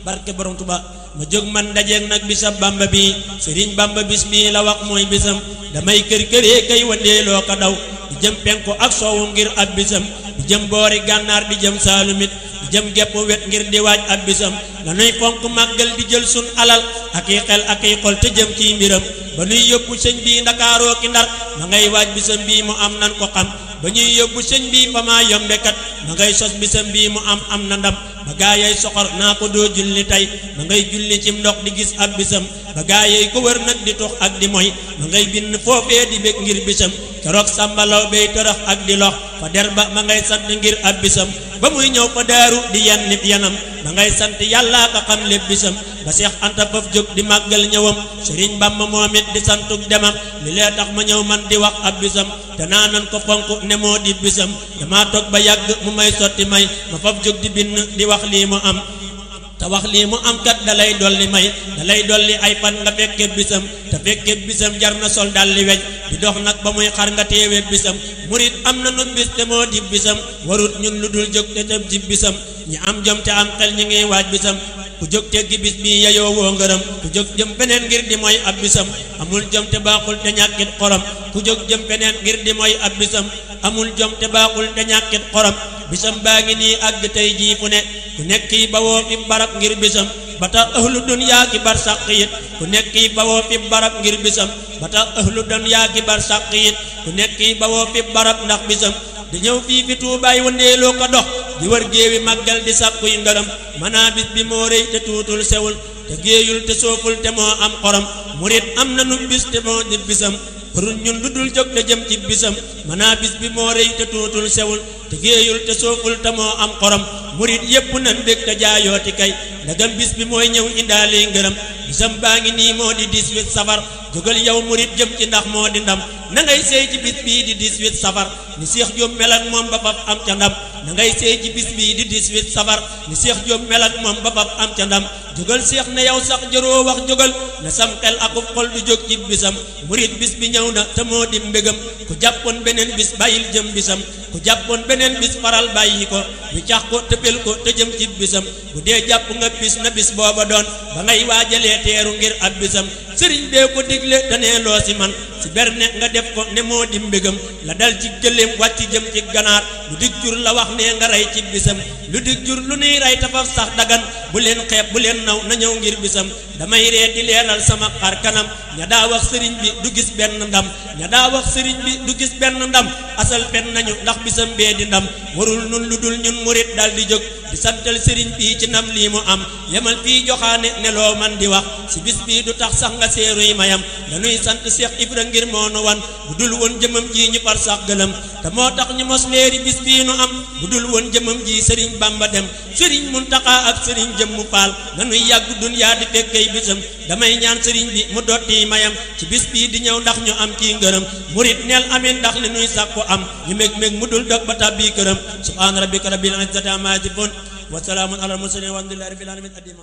barke borom Tuba ma jóg man dajeeg nag bisab Bamba bi Sëriñ Bamba bis bi la wax mooy bisam damay kër këree kay wandeeloo ko daw di jëm penku ak soowu ngir ab bisam di jëm boori gànnaar di jëm saalumit di jëm gépp wet ngir di waaj ab bisam lanuy fonk màggal di jël sun alal ak i xel ak i xol te jëm ci mbiram ba nuy yóbbu sëñ bi Ndakaaroo ki Ndar ma ngay waaj bisam bii mu am nan ko xam ba ñuy yóbbu sëñ bi fa maa yombekat ma ngay sos bisam bii mu am na ndam ba gaa yey soxor naa ko doo julli tey ma ngay julli cim ndox di gis ab bisam ba gaa yey ko wër nag di tux ak di moy ma ngay bind foofee di bég ngir bisam keroog sàmbalaw bay tërëx ak di lox fa der ba ma ngay sant ngir ab bisam ba muy ñëw fa daaru di yan nit yanam ma ngay sant yàllaa ko xam lépp bisam ba Seex Anta faf jóg di màggal ñëwam Sëriñ Bamba moom it di santuk demam li lee tax ma ñëw man di wax ab bisam te naa nan ko fonk ne moo di bisam dama toog ba yàgg mu may sotti may ma faf jóg di bind di wax lii mu am te wax lii mu am kat dalay dolli may dalay dolli ay fan nga fekke bisam te fekke bisam jar na sol dalli weñ di dox nag ba muy xar nga teewee bisam murit am na nu bis te moo di bisam warut ñun lu dul jóg te tëb ci bisam ñi am jom te am xel ñi ngi waaj bisam ku jóg teggi bis bi yayoo woo ngërëm ku jóg jëm feneen ngir di mooy ab bisam amul jom te baaxul te ñàkkit xorom ku jóg jëm feneen ngir di mooy ab bisam amul jom te baaxul te ñàkkit xorom bisam baa ngi nii àgg tey jii fu ne ku nekk yi bawoo fi barab ngir bisam ba tax ahlu dunyaa ki bar sàq yit ku nekk yi bawoo fi barab ngir bisam ba tax ahlu dunyaa ki bar sàq yit ku nekk yi bawoo fi barab ndax bisam di ñëw fii fi Tuubaay wandeeloo ko dox di wër géewi màggal di sàkkuy ngërëm manaa bis bi moo rëy te tuutul sewul te géeyul te sooful te moo am xorom murit am na nu bis te moo di bisam përun ñun lu dul jóg te jëm ci bisam manaa bis bi moo rëy te tuutul sewul te géeyul te sooful te moo am xorom murit yépp nan bég te jaayooti kay ndagam bis bi mooy ñëw indaale ngërëm bisam baa ngi nii moo di 18 safar jógal yow murit jëm ci ndax moo di ndam na ngay seey ci bis bii di 18 safar ni Seex Jóob mel ak moom ba faf am ca ndam na ngay seey ci bis bii di 18 safar ni Seex Jóob mel ak moom ba faf am ca ndam jógal Seex ne yow sax jëroo wax jógal na sam xel akub xol du jóg ci bisam murit bis bi ñëw na te moo di mbégam ku jàppoon beneen bis bàyyil jëm bisam ku jàppoon beneen bis faral bàyyi ko ñu cax ko tëppel ko te jëm ci bisam bu dee jàpp nga bis na bis booba doon ba ngay waajalee teeru ngir ab bisam sëriñ bee ko digle te nee loo si man si berne nga def ko ne moo di mbégam la dal ci gëléem wàcc jëm ci ganaar lu dig jur la wax ne nga rey ci bisam lu dig jur lu nuy rey tafaf sax dagan bu leen xeeb bu leen naw na ñëw ngir bisam damay ree di leeral sama xar kanam ña daa wax sëriñ bi du gis benn ndam ña daa wax sëriñ bi du gis benn ndam asal fen nañu ndax bisam bee di ndam warul nun lu dul ñun murit dal di jóg di santal sëriñ bi ci ndam lii mu am yemal fii joxaane ne loo man di wax si bis bii du tax sax nga seeruy mayam dañuy sant Seex Ibra ngir moo nu wan bu dul woon jëmam ji ñu far sax gëlëm te moo tax ñu mos leeri bis bii nu am bu dul woon jëmam ji sëriñ Bamba dem sëriñ Muntaxa ak sëriñ Jëmmu Faal nanuy yàgg dunyaa di fekkey bisam damay ñaan sëriñ bi mu dotti mayam ci bis bii di ñëw ndax ñu am ci ngërëm murit neel amin ndax li nuy sàkku am ñu meg mu dul dog ba tàbbi këram subhaana rabbika rabbil izzati ammaa yasifuun wa salaamun alal mursaliin walhamdulillaahi rabbil aalamiin.